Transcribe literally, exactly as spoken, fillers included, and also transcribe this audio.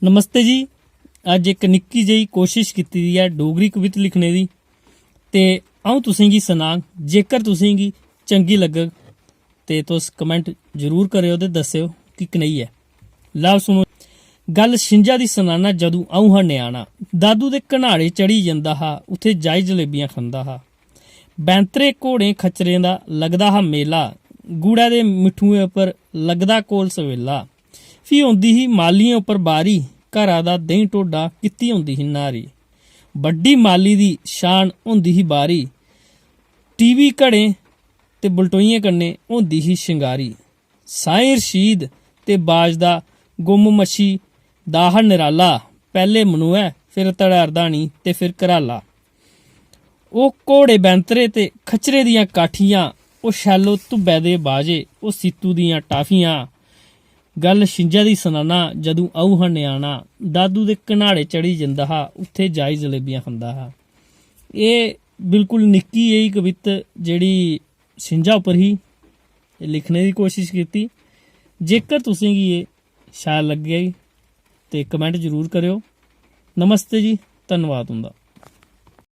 नमस्ते जी, अज्ज इक निक्की जेही कोशिश कीती दी ऐ डोगरी कवित लिखने दी, ते अ'ऊं तुसेंगी सनांग, जेकर तुसेंगी चंगी लग्गग ते तुस comment जरूर करेओ ते दस्सेओ कि कनेही ऐ। लैओ सुनो, गल्ल छिंजा दी सनाना, जदूं अ'ऊं हा ञ्याणा, दादू दे घनाड़े चढ़ी जंदा हा, उत्थै जाई जलेबियां खंदा हा। बैंतरे घोड़ें खच्चरें दा लगदा हा मेला, गुड़ै दे मिट्ठुएं उप्पर लगदा कोल सवेला। फ्ही औंदी ही मालियें उप्पर बारी, घरा दा देहीं ढोडा कीती होंदी ही न्हारी। बड्डी माली दी शान होंदी ही बारी, टीवी घड़ें ते बलटोइयें कन्नै होंदी ही शंगारी। साईं रशीद ते बाज दा गुम्म मच्छी दा हा निराला, पैह्ले मनोऐ, फिर धड़ारदानी ते फिर घराला। ओह् घोड़े बैंतरे ते खच्चरे दियां काठियां, ओह् शैलो धुब्बै दे बाजे, ओह् सीतू दियां टाफियां। गल्ल छिंजा दी सनाना, जदूं अ'ऊं हा ञ्याणा, दादू दे घनाड़े चढ़ी जंदा हा, उत्थै जाई जलेबियां खंदा हा। एह् बिल्कुल निक्की जेही कवित जेह्ड़ी छिंजा उप्पर ही, एह् लिखने दी कोशश कीती। जेकर तुसेंगी एह् शैल लग्गेआ ते comment जरूर करेओ। नमस्ते जी, धन्नवाद तुं'दा।